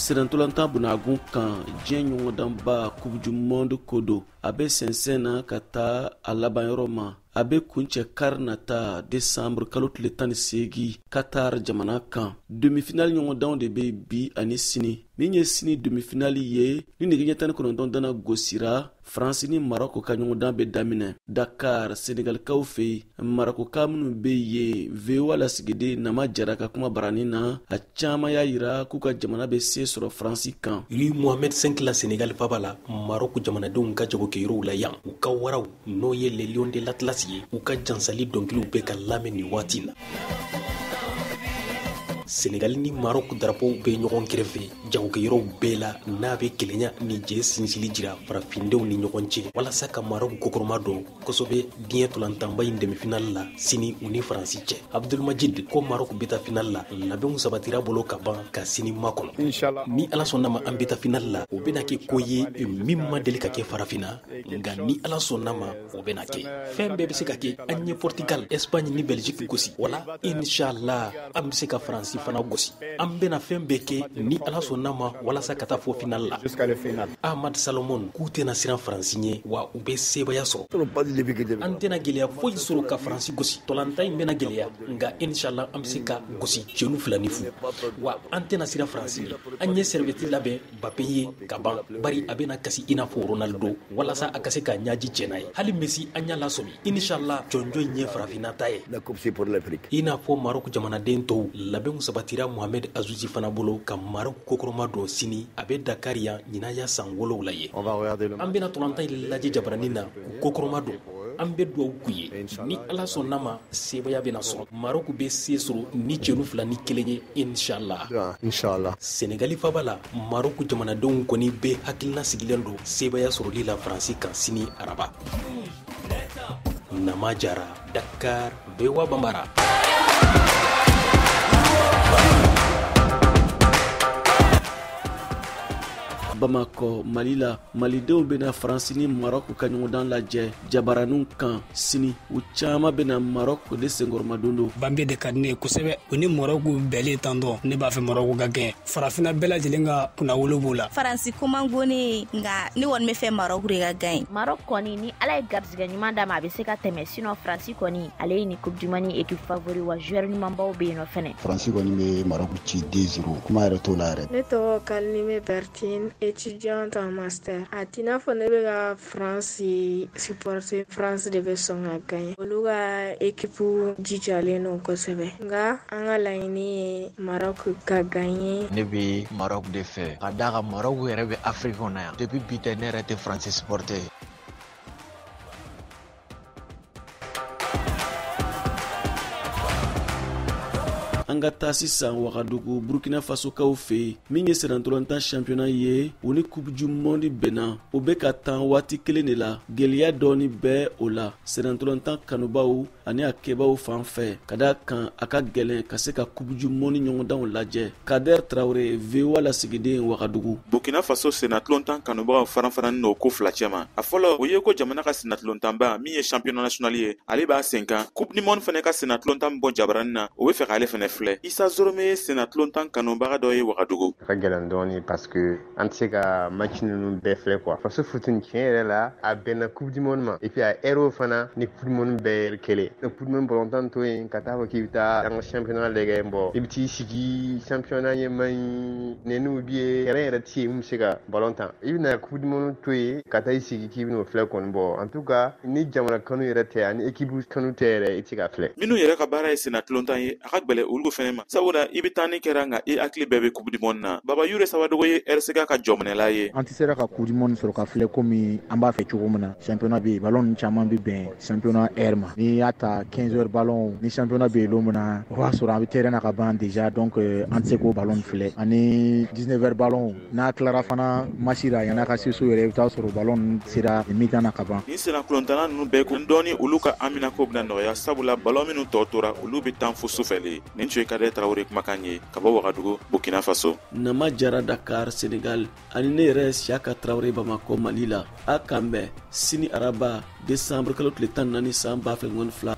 Sennantolatan bunagun kan, diɲɛ ɲɔgɔndanba Coupe du monde ko don. A bɛ sɛnsɛn na ka taa a labanyɔrɔ ma. A bɛ kuncɛ kari nata desanburu kalo tile 18 Qatar jamana kan. Demi-finale ɲɔgɔndanw de bɛ bi ani sini. Min ye sini demi-finale ye, ni nɛgɛ ɲɛ 19 dana gosira, Faransi ni Marɔku ka ɲɔgɔndan bɛ daminɛ Dakar, Senegalikaw fɛ yen. Marɔkuka minnu bɛ yen, VOA lasigiden Nama Jara ka kuma baranin na, a caman y'a yira k'u ka jamana bɛ se sɔrɔ Faransi kan. Rue Mohamed V la Senegal faaba la, Marɔku jamanadenw ka jagokɛyɔrɔw la yan, u ka waraw n'o ye les Lions de l'Atlas ye, u ka jansali dɔnkiliw bɛ ka lamɛn nin waati na. Senegal ni Maroc drapeau bɛ ɲɔgɔn kɛrɛfɛ jagokɛyɔrɔw bɛɛ la, n'a bɛ kelenya ni jɛ sinsili jira farafindenw ni ɲɔgɔn cɛ, walasa ka Maroc kɔkɔrɔma don kosɛbɛ diɲɛ tolantanba in demi-finale la sini u ni Faransi cɛ. Abdulmajid ko Maroc bɛ taa finale la, labɛnw sabatira bolo ka ban ka sini makɔnɔ. Inshallah. Ni Ala sɔnna ma an bɛ taa finale la, o bɛna kɛ ko ye min ma deli ka kɛ farafinna, nka ni Ala sɔnna ma o bɛna kɛ. Fɛn bɛɛ bɛ se ka kɛ. An ye Portugal, Espagne ni Belgique gosi, wala inshallah an bɛ se ka Faransi fana gosi. An bɛna fɛn bɛɛ kɛ ni Ala sɔnna ma walasa ka taa fo finale la. Jusqu'à la finale. Ahmad Salomon k'u tɛna siran Faransi ɲɛ, wa u bɛ sebaaya sɔrɔ. An tɛna gɛlɛya foyi sɔrɔ ka Faransi gosi. Tɔlanta in bɛna gɛlɛya, nka inshallah an bɛ se ka gosi cɛnu 2 ni fu. Wa an tɛna siran Faransi ɲɛ. An ye sɛrɛbɛti labɛn Mbappé ye ka ban, bari a bɛna kasi i n'a fɔ Ronaldo walasa a ka se ka ɲaji cɛ n'a ye. Hali Messi an y'a lasɔmi. Inshallah jɔnjɔn in ye farafinna ta ye. La coupe c'est pour l'Afrique. I n'a fɔ Maroc jamanaden tɔw, labɛnw sabatira Mohamed Azouzi fana bolo ka Maroc kɔkɔrɔma don sini. A bɛ Dakar yan ɲinan y'a san 7 ye. On va regarder le An bɛna tɔlanta in lajɛ jabaranin na k'u kɔkɔrɔma don. An bɛ duwawu k'u ye. Ni Ala sɔnna ma, sebaaya bɛna sɔrɔ. Maroc bɛ se sɔrɔ ni cɛnu 2 ni 1 ye, inshallah. Inshallah. Senegali faaba la, Maroc jamanadenw kɔni bɛ hakilina sigilen don sebaaya sɔrɔli la Faransi kan sini araba. Nama Jara, Dakar, VOA Bambara. Bamakɔ, Mali la, malidenw bɛna Faransi ni Maroc ka ɲɔgɔndan lajɛ jabaraninw kan sini. U caman bɛna Maroc de senkɔrɔmadon don. Banbe de ka di ne ye kosɛbɛ. U ni Maroc bɛlen tantɔ, ne b'a fɛ Maroc ka gɛn. Farafinna bɛɛ lajɛlen ka kunnawolo b'o la. Faransi ko man go ne ye, nka ne kɔni bɛ fɛ Maroc de ka gagner. Maroc kɔni, ni Ala ye garijɛgɛ ɲuman d'a ma, a bɛ se ka tɛmɛ. Sinon Faransi kɔni, ale ye ni Coupe du Monde équipe favori, wa joueur ɲumanbaw bɛ yen nɔ fɛnɛ. Faransi kɔni bɛ Maroc ci 2-0, kuma yɛrɛ t'o la yɛrɛ. Ne tɔgɔ Kalinime Bertine, étudiante en master. A t'i n'a fɔ ne bɛ ka France supporter, France de bɛ sɔn ka gagner. Olu ka équipe jijalen don kosɛbɛ, nka an ka laɲini ye Maroc ka gagner. Ne bɛ Maroc de fɛ, ka d'a kan Maroc yɛrɛ bɛ Afrique kɔnɔ yan. Depuis bi tɛ, ne yɛrɛ tɛ France supporter. An ka taa sisan Wagadugu, Burkina Fasokaw fɛ yen. Min ye sennantolatan championnat ye, u ni Coupe du monde bɛnna. U bɛ ka tan waati kelen de la. Gɛlɛya dɔɔni bɛ o la sennantolatan kanubaw ani a kɛbaw fan fɛ, ka da kan a ka gɛlɛn ka se ka Coupe du monde ɲɔgɔndanw lajɛ. Kader Traoré, VOA lasigiden Wagadugu. Burkina Faso sennantolatan kanubagaw faranfarannen don ko fila cɛma. A fɔlɔ, o ye ko jamana ka sennantolatanba min ye championnat national ye, ale b'a sen kan. Coupe du monde fana ka sennantolatan bɔ jabaranin na, o bɛ fɛ k'ale fana filɛ. Isa Zorome ye sennantolatan kanubaga dɔ ye Wagadugu. A ka gɛlɛn dɔɔni parce que an tɛ se ka match ninnu bɛɛ filɛ quoi. Faso foot nin tiɲɛ yɛrɛ la, a bɛnna Coupe du monde ma. Et puis a heure fana ni Coupe du monde bɛɛ ye kelen. Ni Coupe du monde balontan to yen ka taa fɔ k'i bɛ taa an ka championnat lajɛ, bon i bɛ t'i sigi championnat ɲɛ man ɲi, nɛniw b'i ye, terrain yɛrɛ tɛ yen min bɛ se ka ballon tan. I bɛna Coupe du monde to yen ka taa i sigi k'i bɛn'o filɛ kɔni, bon en tout cas ni jamana kanu yɛrɛ tɛ ani équipe kanu tɛ yɛrɛ, i tɛ se ka filɛ. Minnu yɛrɛ ka baara ye sennantolatan ye, a ka gɛlɛn olu fɛnɛ ma, sabula i bɛ taa ni kɛra, nka i hakili bɛɛ bɛ Coupe du monde na. Baba Yure Sawadogo ye RCK ka jɔminɛla ye. An tɛ sera ka Coupe du monde sɔrɔ ka filɛ komi an b'a fɛ cogo min na. Championnat bɛ yen, ballon ninnu caman bɛ bɛn championnat heure ma. N'i y'a ta 15 heures ballon, ni championnat bɛ yen don min na, o b'a sɔrɔ an bɛ terrain na ka ban déjà, donc an tɛ se k'o ballon filɛ. Ani 19 heures ballon, n'a tilara fana match la, yan'a ka se so yɛrɛ, i bɛ taa sɔrɔ ballon ninnu sera mi-temps na ka ban. Nin sennantolatanna ninnu bɛɛ ko dɔɔni olu ka haminako bɛna nɔgɔya, sabula ballon minnu tɔ tora, olu bɛ tan fo sufɛ le. Nin tun ye Kader Traoré kumakan ye ka bɔ Wagadugu, Burkina Faso. Nama Jara, Dakar, Senegal, ani ne yɛrɛ Siyaka Traoré Bamakɔ, Mali la. A k'an bɛn sini araba décembre kalo tile 14 san 2022.